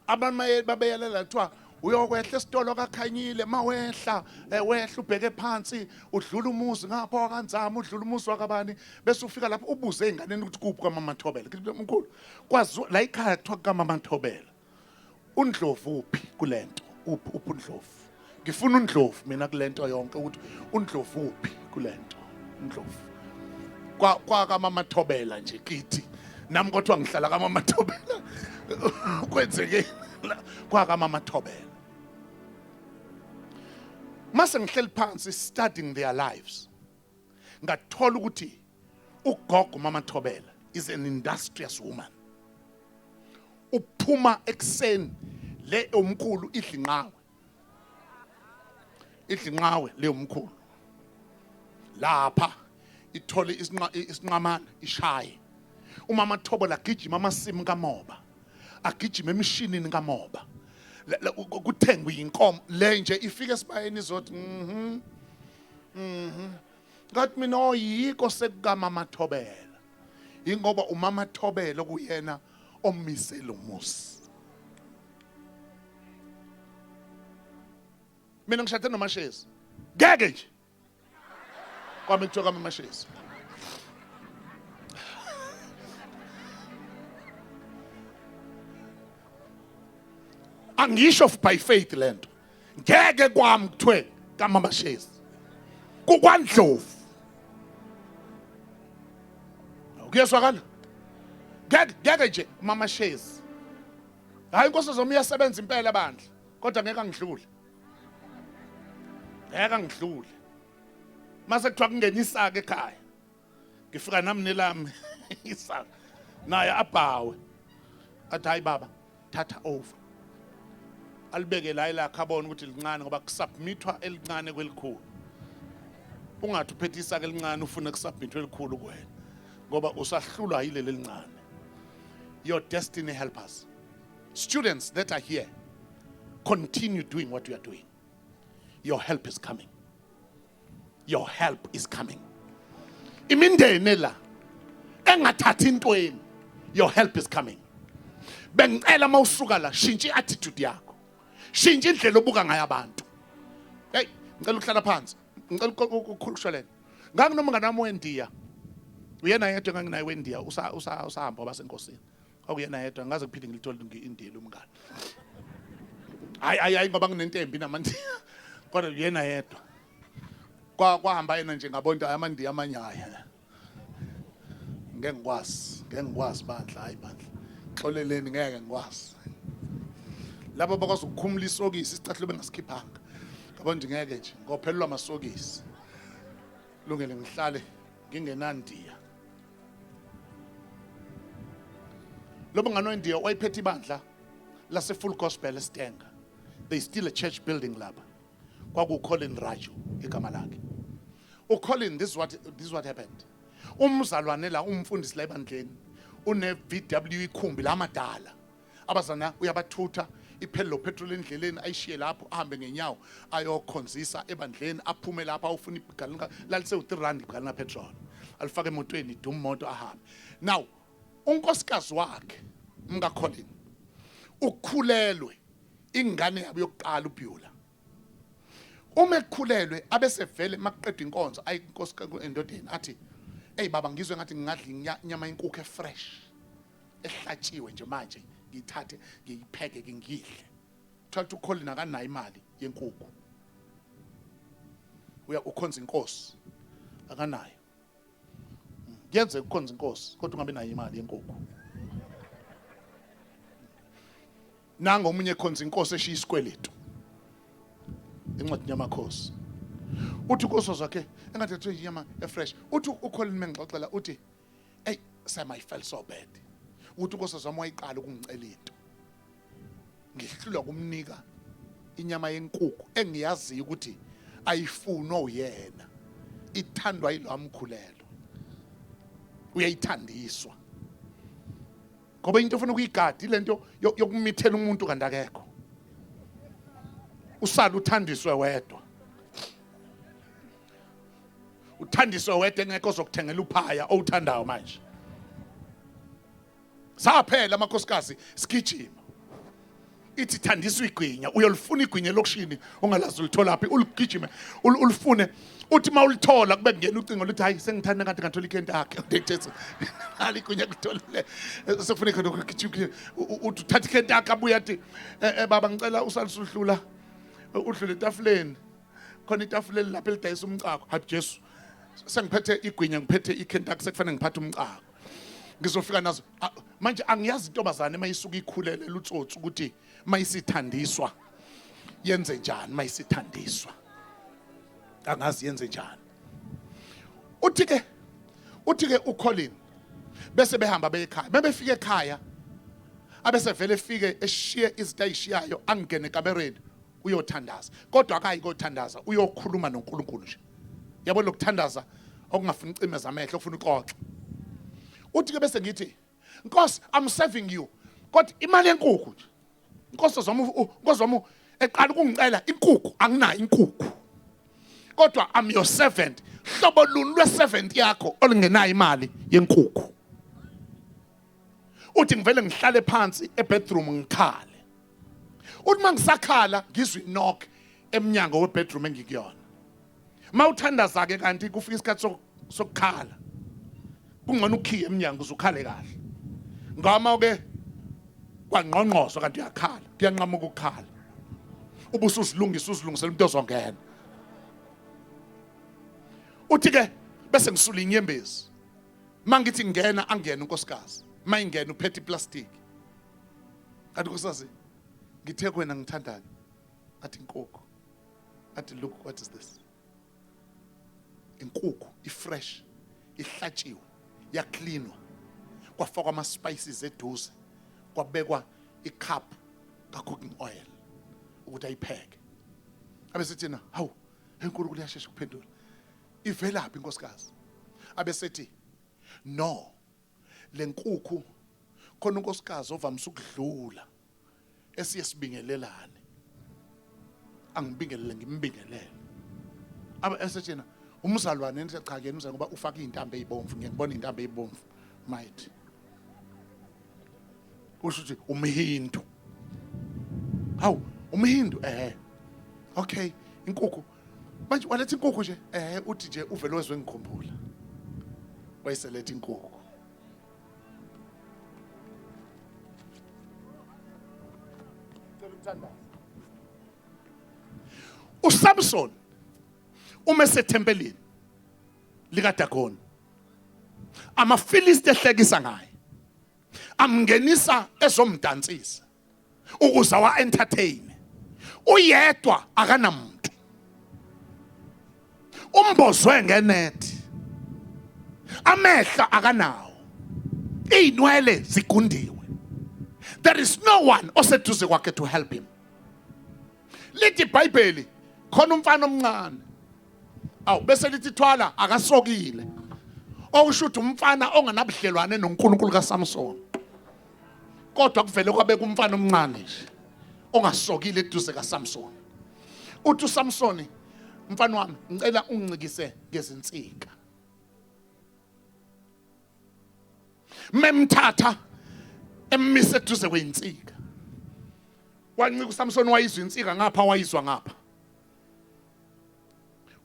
Abantu babeyelela kuthiwa uyokwehla esitolo kaKhanyile mawehla wehla ubheke phansi udlula umuzi ngapha wakaNzama udlula umuzi wakabani bese ufika lapho ubuze einganeni ukuthi kuphi kwaMama Thobela. Ngithi mkhulu kwazi la ekhaya kuthiwa kaMama Thobela. uNdlovu uphi kulento? Uphi uphi uNdlovu? Ngifuna uNdlovu mina kulento yonke ukuthi uNdlovu uphi kulento? uNdlovu. Kwa kwa kaMama Thobela nje kithi. Nami kodwa ngihlala kaMama Thobela. Kwenzeke kwa kaMama Thobela. Mase ngihleli phansi studying their lives. Ngathola ukuthi ugogo Mama Thobela is an industrious woman. Uphuma ekuseni le omkhulu idlinqawe. Idlinqawe le omkhulu. Lapha ithole isinqamana ishaye. Umama Thobela agijima amasimu kamoba. Agijima emishinini kamoba. Kuthengwe inkomo le nje ifike esibayeni izothi Ngathi mina oyiko sekukamama Thobela. Ingoba umama Thobela kuyena omise lo muzi. Mina ngishade noMashezi. Ngeke nje. Kwami kuthiwa kwami Mashezi. Angisho by faith lento. Ngeke kwami kuthiwe kaMama Shezi. KukwaNdlovu. Kuyezwakala? Ngeke ngeke nje Mama Shezi. Hayi inkosi zami iyasebenza impela bandla, kodwa ngeke angidlule. Ngeke angidlule. Mase kuthiwa kungena isaka ekhaya. Ngifika nami nelami isaka. Naye abhawe. Athi hayi baba, thatha over. Alibeke la elakhe abone ukuthi lincane ngoba kusubmithwa elincane kwelikhulu. Ungathi uphethe isaka elincane ufuna kusubmit elikhulu kuwena, ngoba usahlulwa yileli elincane. Your destiny helpers, students that are here, continue doing what you are doing. Your help is coming. Your help is coming. Imindeni la engathathi intweni, your help is coming. Bengicela mawusuka la, shintsha i-attitude yakho, shintsha indlela obuka ngayo abantu. Hey, ngicela ukuhlala phansi, ngicela ukukhulushwa. Nganginomngane wami weNdiya, uyena yedwa enganginaye weNdiya, usahamba wabasenkosini. Kwakuyena yedwa, ngaze kuphinde ngilithole indiya umngane. Hayi, hayi, hayi, ngoba nginentembi namandiya, kodwa uyena yedwa. Kwahamba yena nje, ngabona amandiya amanye, hayi, ngeke ngikwazi, ngeke ngikwazi bandla, hayi bandla, xoleleni, ngeke ngikwazi. Labo bakwazi ukukhumula isokisi, isicathulo bengasikhiphanga, ngabona nje ngeke nje ngophelelwa amasokisi. Lungele ngihlale ngingenandiya. Lo mngane wendiya wayiphethe ibandla lase Full Gospel eStanger. There is still a church building lapha. Kwaku Colin Raju igama lakhe. uColin, this is what happened. Umzalwane la, umfundisi la ebandleni, une VW ikhumbi lamadala. Abazana uyabathutha, iphele lo petrol endleleni, ayishiye lapho, ahambe ngenyawo ayokhonzisa ebandleni, aphume lapho awufuna igaloni lalise u3 rand igaloni petrol, alifake emotweni, iduma imoto, ahambe. Now unkosikazi wakhe, mka Colin, ukhulelwe ingane yabo yokuqala, uBeula. Uma ekhulelwe, abese vele makuqedwa inkonzo ayi inkosikazi endodeni, athi, "Hey baba, ngizwe ngathi ngingadla inyama yenkukhu efresh ehlatshiwe nje manje, ngiyithathe ngiyipheke ke ngidle." Thola ukuthi uColin akanayo imali yenkukhu, uya ukhonza inkosi, akanayo. Kuyenzeka ukhonza inkosi kodwa ungabi nayo imali yenkukhu. Nango omunye ekhonza inkosi eshiya isikweletu. Encwadini yamakhosi uthi unkosikazi wakhe engathi kuthiwa inyama efresh. Uthi uColin mengixoxela, uthi, "Hey Sam, I felt so bad." Uthi, "Unkosikazi wami wayiqala ukungicela into, ngihlulwa kumnika inyama yenkukhu engiyaziyo ukuthi ayifunwa uyena, ithandwa yilo mkhulelo, uyayithandiswa." Ngoba into ofuna ukuyigada ilento yokumithela umuntu kanti akekho, usala uthandiswe wedwa, uthandiswe wedwa, engekho ozokuthengela uphaya owuthandayo. Manje saphela amakhosikazi sigijima, ithi thandiswa igwinya, uyolifuna igwinya elokishini ongalazi ulitholaphi, uligijime, ulifune, uthi uma ulithola kube kungena ucingo luthi, "Hayi, sengithanda ngathi ngathola iKentucky." Ali igwinya kutholile, sefuna khona ukugijima, uthi uthatha iKentucky, abuye athi, "Baba, ngicela usalisuhlula udlule etafuleni, khona itafula elilapha elidayisa umcako." Hayi Jesu, sengiphethe igwinya, ngiphethe iKentucky, sekufanele ngiphathe umcako, ngizofika nazo. Ah, manje angiyazi intombazane mayisuka ikhulele lutsotsi ukuthi mayisithandiswa yenze njani, mayisithandiswa angazi yenze njani. Uthi ke uColin bese behamba beye ekhaya, bebefika ekhaya, abese vele efike eshiye izinto ayishiyayo, angene ekamereni, uyothandaza. Kodwa akayi kothandaza, uyokhuluma noNkulunkulu nje, yabo, lokuthandaza okungafuni ucimeza amehlo, okufuna uxoxe. Uthi ke bese ngithi, "Nkosi, I'm serving you, kodwa imali yenkukhu nje, Nkosi zami, Nkosi wami, eqala ukungicela inkukhu, anginayo inkukhu, kodwa I'm your servant." Hlobo luni lwe-servant yakho olungenayo imali yenkukhu? Uthi, "Ngivele ngihlale phansi ebedroom ngikhale." Uthi, "Mangisakhala ngizwe knock emnyango webedroom engikuyona." Mawuthandaza ke kanti kufika isikhathi sokukhala, kungcono ukhiye emnyango uze ukhale kahle, ngama ke kwangqongqozwa kanti uyakhala, kuyanqamuka ukukhala, ubusuzilungisa, uzilungisela umuntu ozongena. Uthi ke bese ngisula inyembezi, mangithi ngena, angena unkosikazi. Mayingena uphethe iplastic, athi, "Nkosikazi, ngithe kuwena ngithandani?" Athi, "Inkukhu." Athi, "Look, what is this?" Inkukhu ifresh, ihlatshiwe, yaklinwa, kwafakwa ama spices eduze, kwabekwa icup ka cooking oil ukuthi ayipheke. Abe sithina, "Hawu, enkulunkulu, yashesha ukuphendula." Ivelaphi inkosikazi? Abesethi no, lenkukhu khona unkosikazi ovamise ukudlula esiye sibingelelane, angibingelele ngimbingelele. Abe esethi yena umzalwane, nithi cha kuyena umzalwane ngoba ufaka izintambo ezibomvu, ngiyangibona izintambo ezibomvu might usho ukuthi umhindu. Hawu, umhindu, okay, inkukhu manje waletha inkukhu nje, uthi nje uvele wezwe ngikhumbula, wayeseletha inkukhu. uSamson uma esethempelini likaDagoni, amaFilisti ehlekisa ngaye, amngenisa ezomdansisa ukuze awa entertain. Uyedwa, akanamuntu, umbozwe ngenethi, amehlo akanawo, izinwele zigundiwe. There is no one oseduze kwakhe to help him. Lithi iBhayibheli khona umfana omncane, awu, bese lithi thwala akasokile, okusho ukuthi umfana onganabudlelwane noNkulunkulu kaSamson, kodwa kuvele kwabeka umfana omncane nje ongasokile eduze kaSamson. Uthi uSamson, mfana wami, ngicela ungincikise ngezinsika. Memthatha emmise eduze kweyinsika, wancika uSamson, wayizwa insika ngapha, wayizwa ngapha,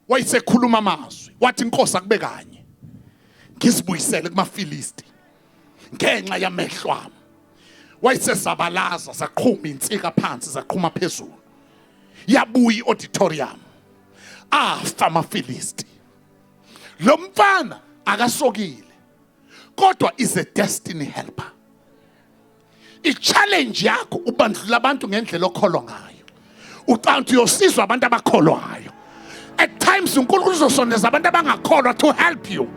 wayesekhuluma amazwi, wathi inkosi akube kanye ngizibuyisele kumaFilisti ngenxa yamehlo ami. Wayesezabalaza, zaqhuma insika phansi, zaqhuma phezulu, yabuya i-auditorium, afa amaFilisti. Lo mfana akasokile, kodwa is a destiny helper. I-challenge yakho ubandlula abantu ngendlela okholwa ngayo, ucanti uyosizwa abantu abakholwayo. At times uNkulunkulu uzosondeza abantu abangakholwa to help you.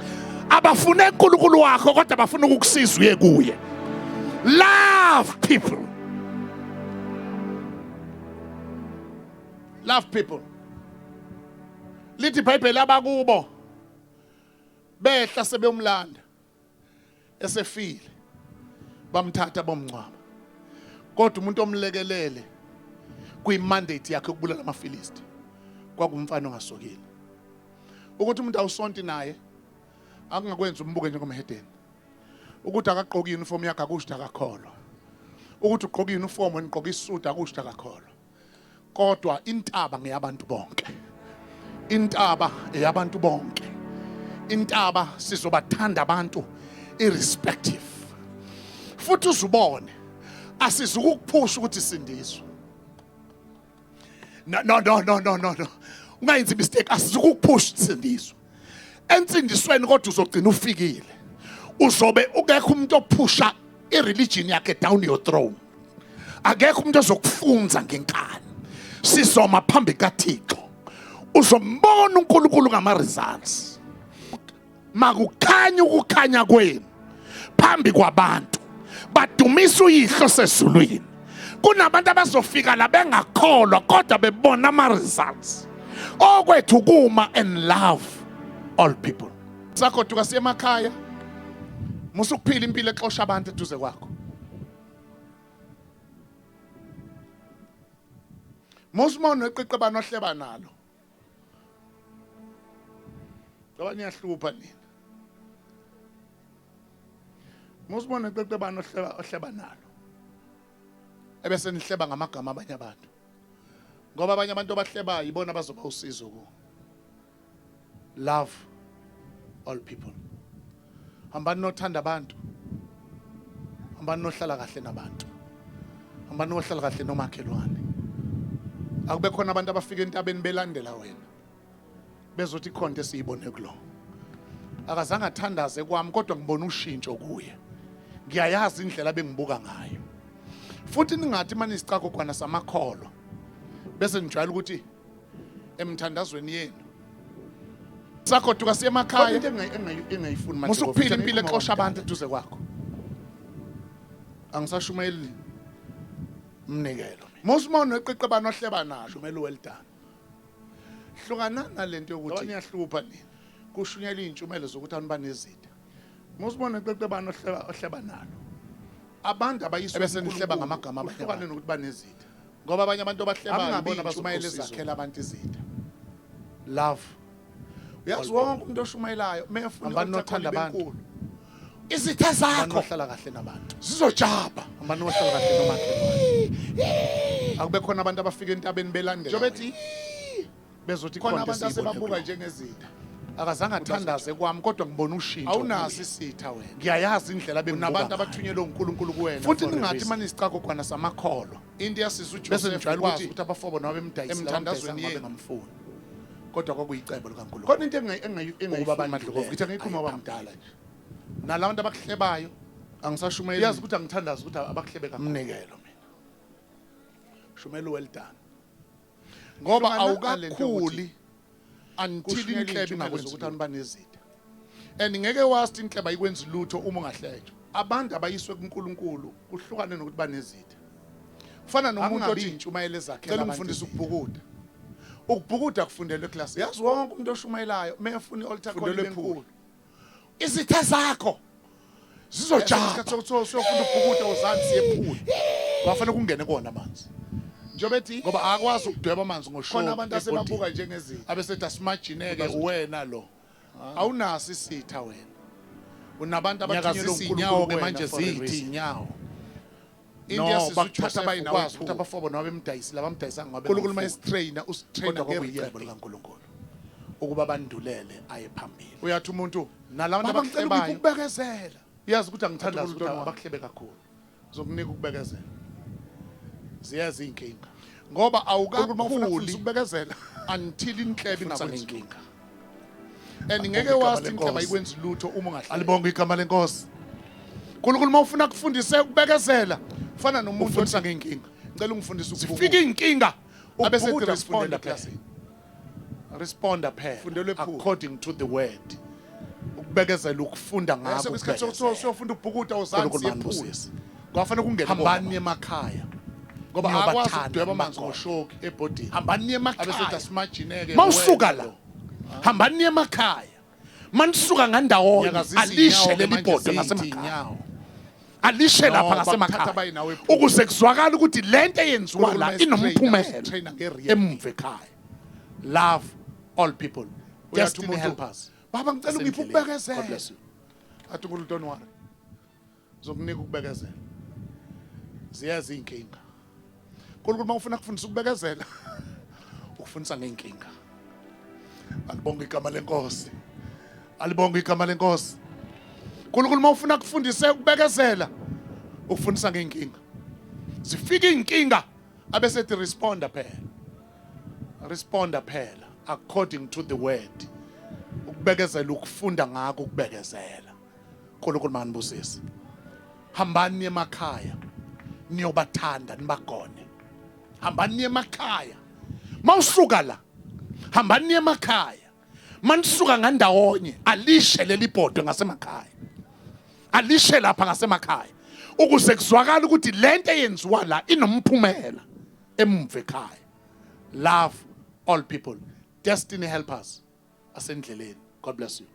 Abafune uNkulunkulu wakho, kodwa bafuna ukukusiza uye kuye. Love people, love people. Lithi iBhayibheli abakubo behla sebeyomlanda esefile, bamthatha bomngcwaba, kodwa umuntu omlekelele kuyimandate yakhe ukubulala amaFilisti kwakumfana ongasokile. Ukuthi umuntu awusonti naye akungakwenza umbuke njengomhedeni. Ukuthi akagqoki uniform yakhe akusho akakholwa. Ukuthi ugqoka uniform wena ugqoka isuit akusho akakholwa. Kodwa intaba ngeyabantu bonke, intaba eyabantu bonke, intaba sizobathanda abantu irrespective. Futhi uzubone asizukukuphusha ukuthi sindiswe. No, no, no, no, no, no, no, ungayenzi mistake, asizukukuphusha sindiswe ensindisweni, kodwa uzogcina ufikile. Uzobe ukekho umuntu ophusha ireligion yakhe down your throat, akekho umuntu ozokufunza ngenkani. Sizoma phambi kaThixo, uzombona uNkulunkulu ngama results. Makukhanya ukukhanya kwenu phambi kwabantu, badumisa uyihlo sezulwini. Kunabantu abazofika la bengakholwa, kodwa bebona ama results. Okwethu kuma and love all people. Sagoduka siye emakhaya. Musa ukuphila impilo exosha abantu eduze kwakho. Musa uma uneqeqebana ohleba nalo, ngoba niyahlupha nina. Musa uma uneqeqebana ohleba nalo, ebese nihleba ngamagama abanye abantu, ngoba abanye abantu abahlebayo ibona abazoba usizo kuwo. Love all people. Hambani nothanda abantu, hambani nohlala kahle nabantu, hambani nohlala kahle nomakhelwane. Akube khona abantu abafika entabeni belandela wena, bezothi ikhonto esiyibone kulo, akazange athandaze kwami, kodwa ngibona ushintsho kuye, ngiyayazi indlela bengibuka ngayo. Futhi ningathi manje isicakogwana samakholwa bese nijwayela ukuthi emthandazweni yenu sagoduka siye emakhaya. Into engayifuni manje, Musa ukuphila impilo exosha abantu eduze kwakho. Angisashumayeli umnikelo. Musa uma uneqeqebana ohleba nalo, Shumela well done. Hlukana nalento ngoba yokuthi niyahlupha nina. Kushunyela iy'ntshumelo zokuthi abantu banezitha. Musibone qeqebana ohleba ohleba nalo. Abantu abayiswe Ebese nihleba kuNkulunkulu, ngamagama abanye kuhlukane abantu. nokuthi banezitha. Ngoba abanye abantu abahlebayo Akungabi ibona iy'ntshumayelo abazokusiza. ezakhela abantu izitha. Love. Uyazi wonke umuntu oshumayelayo mefuna Hambani nothanda abantu. enkulu. Izitha Hambani zakho nohlala kahle nabantu. zizojabha. Hambani nohlala kahle nomakhelwane. Akube khona abantu abafika entabeni belandela. Njengoba ethi bezothi khona khona abantu asebabuka njengezitha. Akazange athandaze kwami kodwa ngibona ushintsho. Awunaso isitha wena. Ngiyayazi indlela bengibuka Unabantu ngayo. abathunyelwe uNkulunkulu kuwena. Futhi for a ningathi reason. manje isicakogwana samakholwa. Into yasiza Bese uJoseph nijwayele ukwazi ukuthi ukuthi abafobo noma bemdayisile emthandazweni abamdayisanga yenu. bengamfuni. Kodwa kwakuyicebo likaNkulunkulu. Khona into Ukuba engayifuni bandlulele, Madlovu, ngithi angiyikhuluma aye bamdala nje. Nalabantu abakuhlebayo, Angisashumayeli uyazi ukuthi angithandazi ukuthi abakuhlebe kakhulu. umnikelo mina. Shumela well done. Ngoba Hlukana nale nto awukakhuli until Kushunyelwa inhlebe iy'ntshumelo ingakwenzi zokuthi ukuthi abantu abantu banezitha. And ngeke wazi inhlebe ayikwenzi lutho uma ungahletshwa. Abantu abayiswe kuNkulunkulu kuhlukane nokuthi banezitha. Kufana nomuntu Akungabi othi iy'ntshumayelo ezakhela cela abantu ungifundise izitha. ukubhukuda. Ukubhukuda kufundelwe eklasini. Yazi wonke umuntu oshumayelayo mefuna i-altar call Fundelwe ibe nkulu. Izitha zakho zizojabha. Isikhathi sokuthi usiyofunda ukubhukuda uzansi yephula. Kwafanele kungene kuwona amanzi. Njengoba ethi Ngoba akwazi ukudweba amanzi ngoshoki. khona abantu asebabuka ebhodini. njengezitha. Abesethi asimajineke uwena lo. Awunaso isitha wena. Unabantu abathunyelwe Nyakazisa uNkulunkulu inyawo ke kuwena manje for a zithi reason. inyawo. Into No, yasiza bakuthatha uJoseph bayi nawe ukwazi ukuthi ephula. abafobo noma bemdayisile abamdayisanga ngoba uNkulunkulu bengamfuni. mayisitrainer usitrainer Kodwa nge-real kwakuyicebo thing. likaNkulunkulu Ukuba bandulele aye phambili. Uyathi umuntu Nalabantu Baba ngicela ungiphe abakuhlebayo ukubekezela. uyazi ukuthi angithandazi Athi ukuthi uNkulunkulu abakuhlebe kakhulu. Zokunika ukubekezela. Ziyeza inkinga. Ngoba uNkulunkulu uma ufuna awukakhuli ukufundisa ukubekezela until inhlebe Ufundisa ingakwenzi ngenkinga. lutho. And ngeke Alibonge wazi igama inhlebe lenkosi. ayikwenzi lutho uma ungahlebi. Alibonge igama lenkosi. uNkulunkulu uma ufuna kufundise ukubekezela fana nomuntu Ufundisa othi ngenkinga. ngicela ungifundise Zifika ukubhukuda. inkinga Abesethi ukubhukuda responda kufundela phela. eklasini. Responda phela Fundelwe ephula. according to the word. Ukubekezela ukufunda ngakho. Bese isikhathi sokuthi ukubekezela. usiyofunda ukubhukuda uzansi uNkulunkulu yephula. manibusise. Kwafanele kungene Hambani emakhaya. ngoba akwazi Niyobathanda ukudweba amanzi nibagone. ngoshoki ebhodini. Hambani Abesethi emakhaya. asimajineke Mawusuka uwena la. lo. Hambani emakhaya. Manisuka ngandawonye Nyakazisa alishe inyawo ke leli manje bhodwe zithi ngasemakhaya. inyawo. Alishe No, lapha bakuthatha ngasemakhaya. baye nawe ephula. Ukuze kuzwakale ukuthi lento eyenziwa la uNkulunkulu inomphumela usitrainer nge-real emuva ekhaya. Love all people. Uyathi Destiny umuntu, help us. Baba ngicela ungiphe Asendleleni. God ukubekezela. bless you. Athi uNkulunkulu don't worry. Zokunika ukubekezela. Ziyeza inkinga. uNkulunkulu uma ufuna kufundisa ukubekezela Ukufundisa ngenkinga. Alibonge igama lenkosi. Alibonge igama lenkosi. uNkulunkulu uma ufuna kufundise ukubekezela Ukufundisa ngenkinga. zifika inkinga abesethi responda phela. Responda phela according to the word. Ukubekezela ukufunda ngakho ukubekezela. uNkulunkulu manibusise. Hambani emakhaya. Niyobathanda nibagone. Hambani emakhaya. Mawusuka la. Hambani emakhaya. Manisuka ngandawonye alishe leli bhodwe ngasemakhaya. Alishe lapha ngasemakhaya. Ukuze kuzwakale ukuthi lento eyenziwa la inomphumela emuva ekhaya. Love all people. Destiny help us. Asendleleni. God bless you.